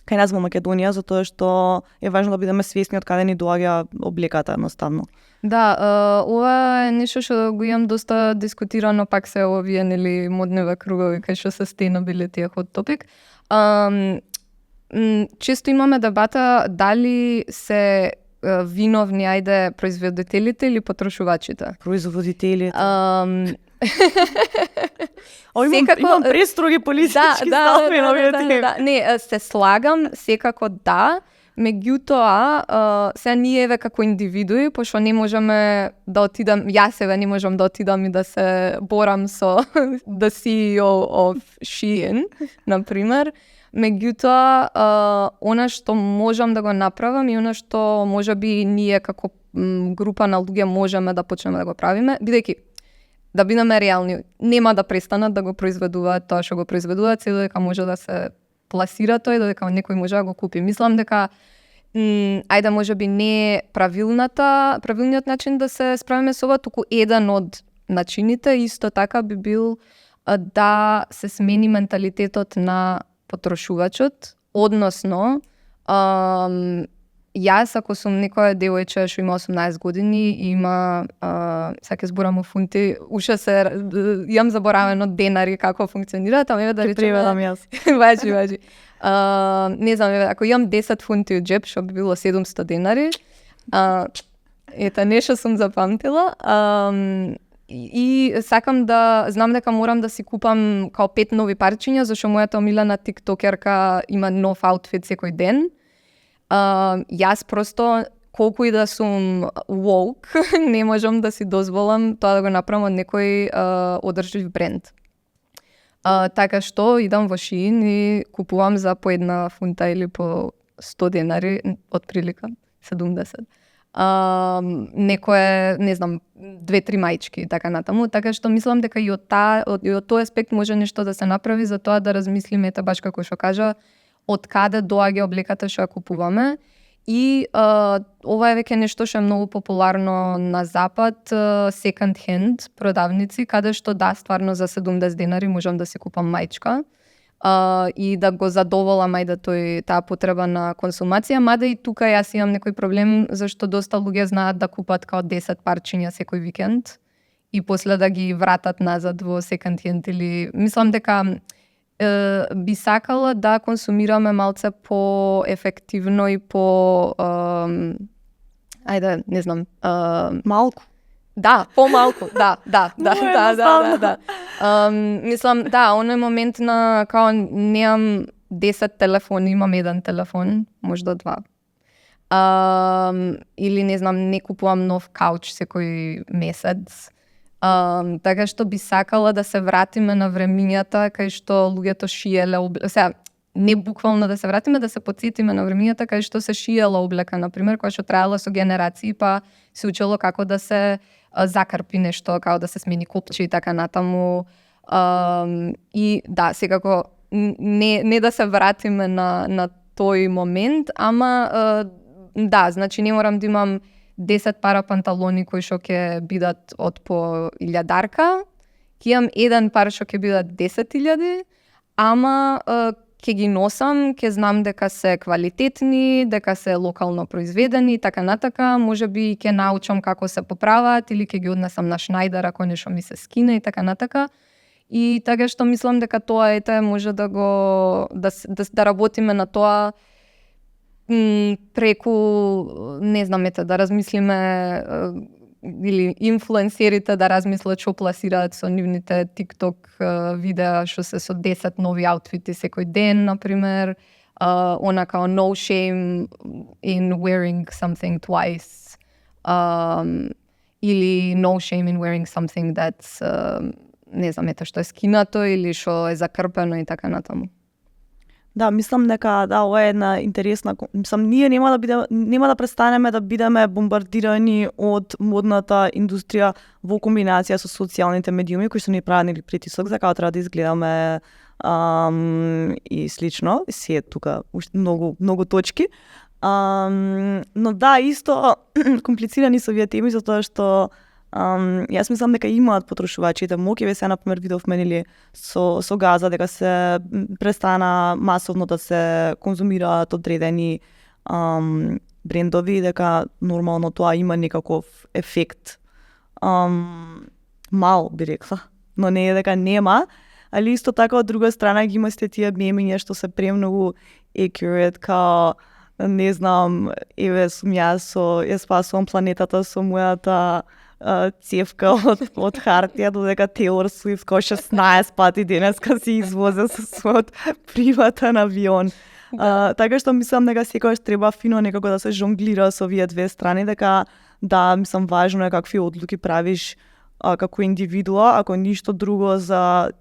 кај нас во Македонија, затоа што е важно да бидеме свесни од каде ни доаѓа облеката едноставно. Да, ова е нешто што го имам доста дискутирано, пак се овие нели модневе кругови кај што sustainability е hot topic. Често имаме дебата дали се виновни производителите или потрошувачите. Производителите. Секако... имам престроги политички ставови на овие теми. Не, се слагам, секако да. Меѓутоа, се ние како индивидуи, пошто не можеме да отидам, јас не можам да отидам и да се борам со the CEO of Shein, например. Меѓутоа, она што можам да го направам и она што можеби ние како група на луѓе можеме да почнеме да го правиме, бидејќи да бидеме реални, нема да престанат да го произведуваат тоа што го произведуваат, се додека може да се пласира тој, додека некој може да го купи. Мислам дека можеби не е правилниот начин да се справиме со ова, туку еден од начините исто така би бил да се смени менталитетот на потрошувачот, односно јас ако сум некоја девојче што има 18 години и има сега зборам о фунти, уште се имам заборавено денари како функционираат, ама да речеме преведам јас. Важи. Не знам, ако имам 10 фунти од джеб, што би било 700 денари. Ета нешто сум запамтила. И сакам да знам дека морам да си купам као 5 нови парчиња, зашто мојата омилена тиктокерка има нов аутфит секој ден. Јас просто колку и да сум woke, не можам да си дозволам тоа да го направам од некој одржлив бренд. Така што идам во Shein и купувам за по 1 фунта или по 100 денари, од прилика 70. Некое, не знам, 2-3 маички и така натаму, така што мислам дека и од тој аспект може нешто да се направи за тоа да размислиме, баш како што кажа, од каде доаѓа облеката што ја купуваме. И ова е веќе нешто што е многу популарно на запад, second hand продавници, каде што да, стварно за 70 денари можам да си купам маичка и да го задоволам таа потреба на консумација, мада и тука јас имам некој проблем, зашто доста луѓе знаат да купат као 10 парчиња секој викенд и после да ги вратат назад во second hand или мислам дека би сакала да консумираме малце по-ефективно и не знам, малку. Да, помалку, да. Мислам, да, оној момент на као немам 10 телефони, имам 1 телефон, можда 2. Или не знам, не купувам нов кауч секој месец. Така што би сакала да се вратиме на времињата кај што луѓето шиеле сега не буквално да се вратиме, да се потсетиме на времињата кај што се шиела облека, например, која што траела со генерации, па се учело како да се закрпи нешто, како да се смени копче и така натаму. И да, секако не да се вратиме на тој момент, ама да, значи не морам да имам 10 пара панталони кои што ќе бидат од по 1000, ќе имам еден пар што ќе бидат 10.000, ама ќе ги носам, ќе знам дека се квалитетни, дека се локално произведени и така натака, можеби ќе научам како се поправаат или ќе ги однесам на Шнајдер ако нешто ми се скине и така натака. И така што мислам дека тоа може да работиме на тоа преку, не знам, да размислиме или инфлуенсерите да размислат што пласираат со нивните TikTok видеа што се со 10 нови аутфити секој ден, например, она као no shame in wearing something twice, или no shame in wearing something that's не знам, што е скинато или што е закрпено и така натаму. Да, мислам дека ова е една интересна, мислам ние нема да престанеме да бидеме бомбардирани од модната индустрија во комбинација со социјалните медиуми кои што ни прават притисок за како треба да изгледаме и слично. Се тука многу точки. Но да, исто комплицирани се овие теми затоа што Јас мислам дека имаат потрошувачите моќ, се например видовме нели со газа дека се престана масовно да се конзумираат одредени брендови, дека нормално тоа има некаков ефект. Мал би рекла, но не е дека нема, али исто така од друга страна ги има сте тие мемиња што се премногу accurate, као не знам, еве сум јас ја спасувам планетата со мојата цевка од хартија, додека Тейлор Свифт кој 16 пати денеска се извозе со својот приватен авион. Така што мислам дека секогаш треба фино некако да се жонглира со овие две страни, дека да, мислам важно е какви одлуки правиш како индивидуа, ако ништо друго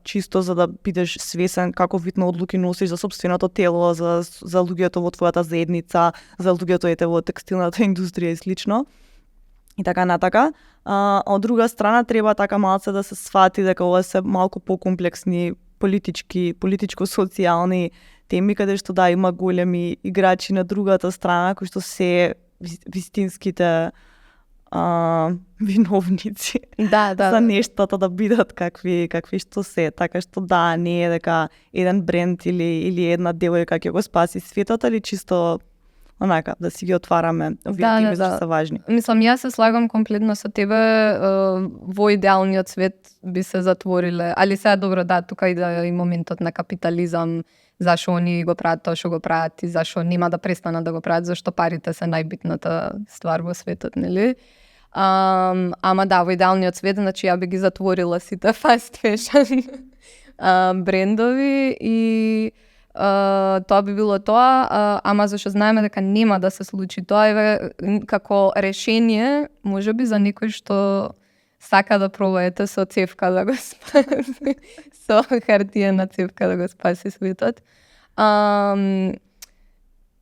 чисто за да бидеш свесен како вид на одлуки носиш за сопственото тело, за луѓето во твојата заедница, за луѓето во текстилната индустрија и слично. И така натака. Од друга страна треба така малце да се свати дека ова се малку покомплексни политичко-социјални теми, каде што да има големи играчи на другата страна кои што се вистинските виновници за нештата да бидат какви што се. Така што да, не е дека еден бренд или една девојка ќе го спаси светот, али чисто онака да си ги отвараме овие теми што се важни. Мислам, јас се слагам комплетно со тебе, во идеалниот свет би се затвориле, али сега добро да, тука и да и моментот на капитализам, зашо они го прават тоа што го прават и зашо нема да престанат да го прават, зашто парите се најбитната ствар во светот, нели? Ама да, во идеалниот свет, значи ја би ги затворила сите fast fashion брендови и тоа би било тоа, ама зашто знаеме дека нема да се случи тоа, еве како решение, можеби за некој што сака да пробаете со цевка да го спаси, со хартиена цевка да го спаси светот.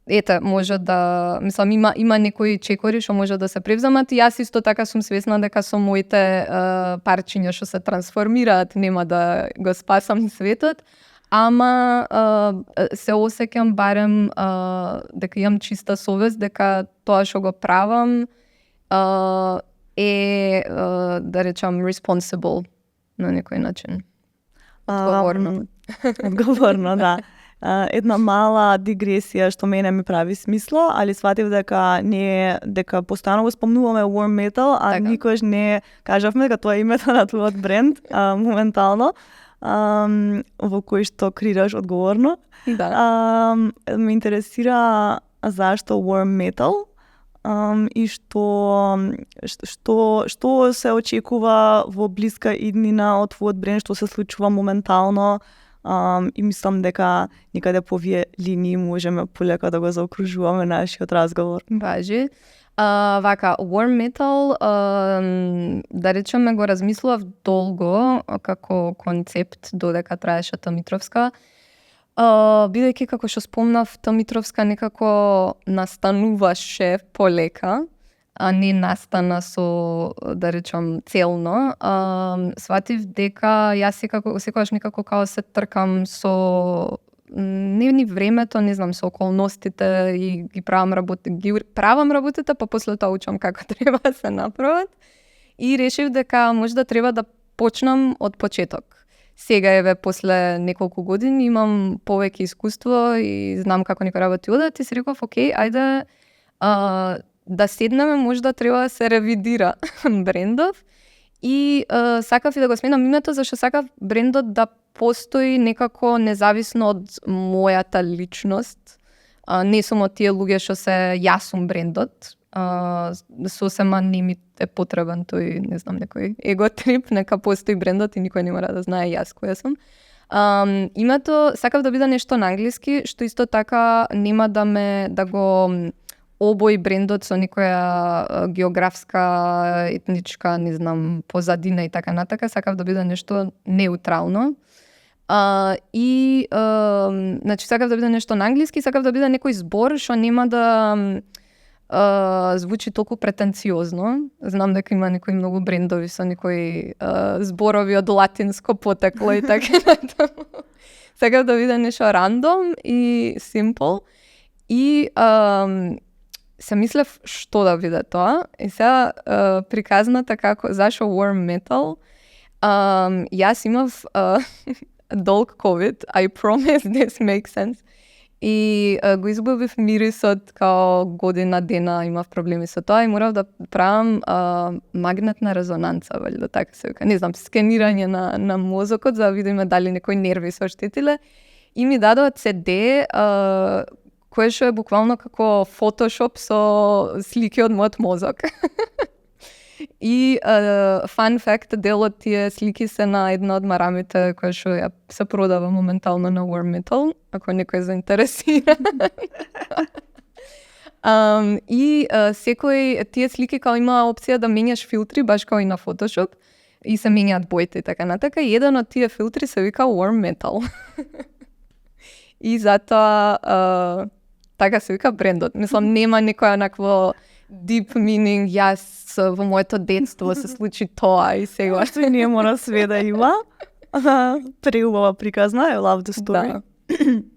Ете, може да, мислам, има некои чекори што може да се превземат и јас исто така сум свесна дека со моите парчиња што се трансформираат нема да го спасам светот, ама се осеќам барем дека имам чиста совест дека тоа што го правам е да речам responsible на некој начин. Одговорно, да. Една мала дигресија што мене ми прави смисло, али сватив дека постојано го спомнуваме warm metal, а никош не кажавме дека тоа е името на твојот бренд моментално, во кој што креираш одговорно. Да. Ме интересира зашто warm metal и што се очекува во блиска иднина од твојот бренд, што се случува моментално. И мислам дека некаде по овие линии можеме полека да го заокружуваме нашиот разговор. Важи. Вака, warm metal, да речеме, го размислував долго како концепт додека траеше Митровска. Бидејќи, како што спомнав, Митровска некако настануваше полека, а не настана со, да речам, целно. Сватив дека јас секогаш некако као се тркам со не времето, не знам, со околностите и ги правам работите, па после тоа учам како треба да се направат. И решив дека може да треба да почнам од почеток. Сега еве после неколку години имам повеќе искуство и знам како некои работи одат и си реков, окей, ајде да седнеме, може да треба да се ревидира брендов и сакав и да го сменам името, зашто сакав брендот да постои некако независно од мојата личност. Не сум од тие луѓе што се јас сум брендот. Сосема не ми е потребен тој, не знам, некој его трип, нека постои брендот и никој не мора да знае јас која сум. Името сакав да биде нешто на англиски, што исто така нема да го обои брендот со некоја географска, етничка, не знам, позадина и така натака. Сакав да биде нешто неутрално. Значи, сакав да биде нешто на англиски, сакав да биде некој збор што нема да звучи толку претенциозно. Знам дека има некои многу брендови со некои зборови од латинско потекло и така натаму. Сакав да биде нешто рандом и simple. И се мислев што да биде тоа и сега приказната како зашо warm metal. Јас имав долг COVID, I promise this makes sense. И го изгубив мирисот као година дена, имав проблеми со тоа и морав да правам магнетна резонанца, валјда така се вика. Не знам, скенирање на мозокот за да видиме дали некои нерви се оштетиле. И ми дадоа CD, кое што е буквално како фотошоп со слики од мојот мозок. И fun fact, дел од тие слики се на една од марамите која што ја се продава моментално на Warm Metal, ако некој е заинтересиран. И секој тие слики као има опција да менјаш филтри, баш као и на Photoshop, и се менјаат боите и така натака. И еден од тие филтри се вика Warm Metal. И затоа така се вика брендот. Мислам, нема некоја накво deep meaning, јас во моето детство се случи тоа и сега. Што и ние мора све да има. Преубава приказна, I love the story. Да.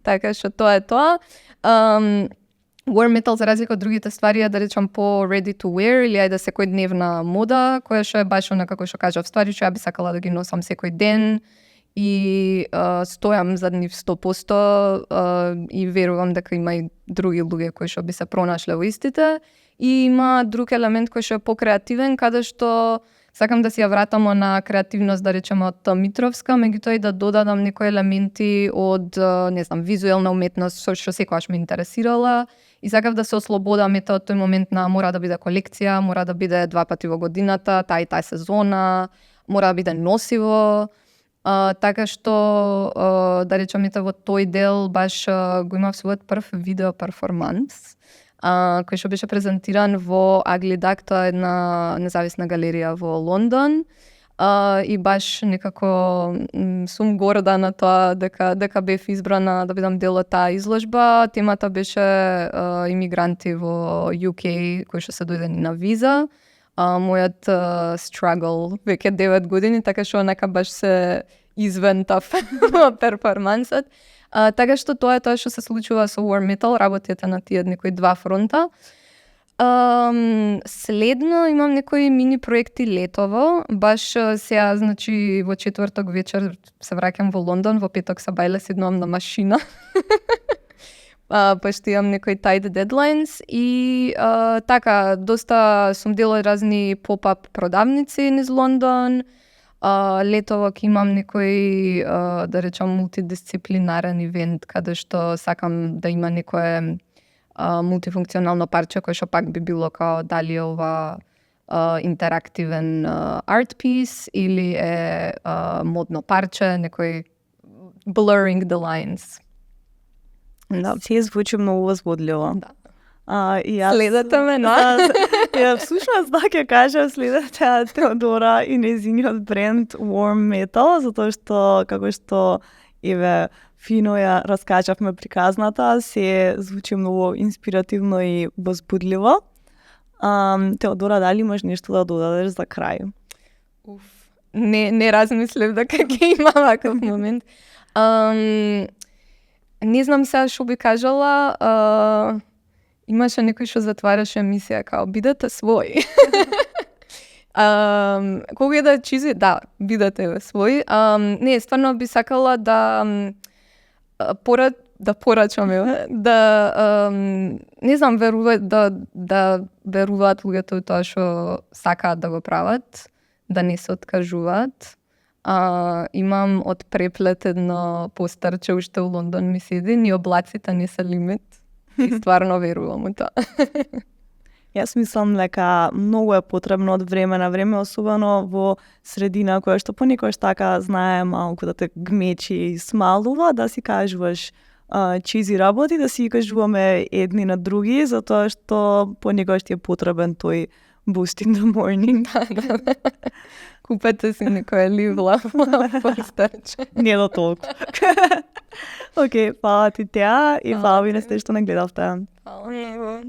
Така што тоа е тоа. Warm Metal, за разлика од другите ствари, е да речам по ready to wear или ајде секојдневна мода, која што е баш онака како што кажав, ствари што ја би сакала да ги носам секој ден и стојам за нив 100% и верувам дека има и други луѓе кои што би се пронашле во истите. И има друг елемент кој што е покреативен, каде што сакам да си ја вратам на креативност, да речеме, од Митровска, меѓутоа и да додадам некои елементи од, не знам, визуелна уметност, што секогаш ме интересирала. И сакав да се ослободам од тој момент на мора да биде колекција, мора да биде 2 пати во годината, таа и таа сезона, мора да биде носиво. Така што, да речеме, во тој дел баш го имав својот прв видео перформанс, кој што беше презентиран во Ugly Duck, тоа е една независна галерија во Лондон. И баш некако сум горда на тоа дека бев избрана да бидам дел од таа изложба. Темата беше имигранти во UK кои што се дојдени на виза. Мојот struggle веќе 9 години, така што нека баш се извентав перформансот. Така што тоа е тоа што се случува со Warm Metal, работите на тие некои 2 фронта. Следно имам некои мини проекти летово, баш сега, значи, во четврток вечер се враќам во Лондон, во петок се бајле седнувам на машина. Пошто имам некои tight deadlines и така, доста сум дел од разни pop-up продавници низ Лондон. Летово ќе имам некој, да речам, мултидисциплинарен ивент, каде што сакам да има некое мултифункционално парче, кој што пак би било као дали ова интерактивен art piece или е модно парче, некој blurring the lines. Да, се звучи многу возбудливо. Да. И јас... Следете ме, но? Ја всушност да ќе кажам, следете Теодора и нејзиниот бренд Warm Metal, затоа што, како што еве фино ја раскажавме приказната, се звучи многу инспиративно и возбудливо. Теодора, дали имаш нешто да додадеш за крај? Не размислив дека ќе има ваков момент. Не знам сега што би кажала. Имаше некој што затвараше емисија као бидете своји. Кога е да чизи, да, бидете своји. Не, стварно би сакала да порачам, да не знам, да веруваат луѓето тоа што сакаат да го прават, да не се откажуваат. Имам од преплет едно постарче уште у Лондон ми седи, ни облаците не се лимит. И стварно верувам у тоа. Јас мислам дека многу е потребно од време на време, особено во средина која што понекогаш така знае малку да те гмечи и смалува, да си кажуваш чизи работи, да си кажуваме едни на други, затоа што понекогаш ти е потребен тој boost in the morning. Да. Купете си некој ливла постарче. Не до толку. Океј, фала ти Теа и фала ви на сте што не гледавте. Фала.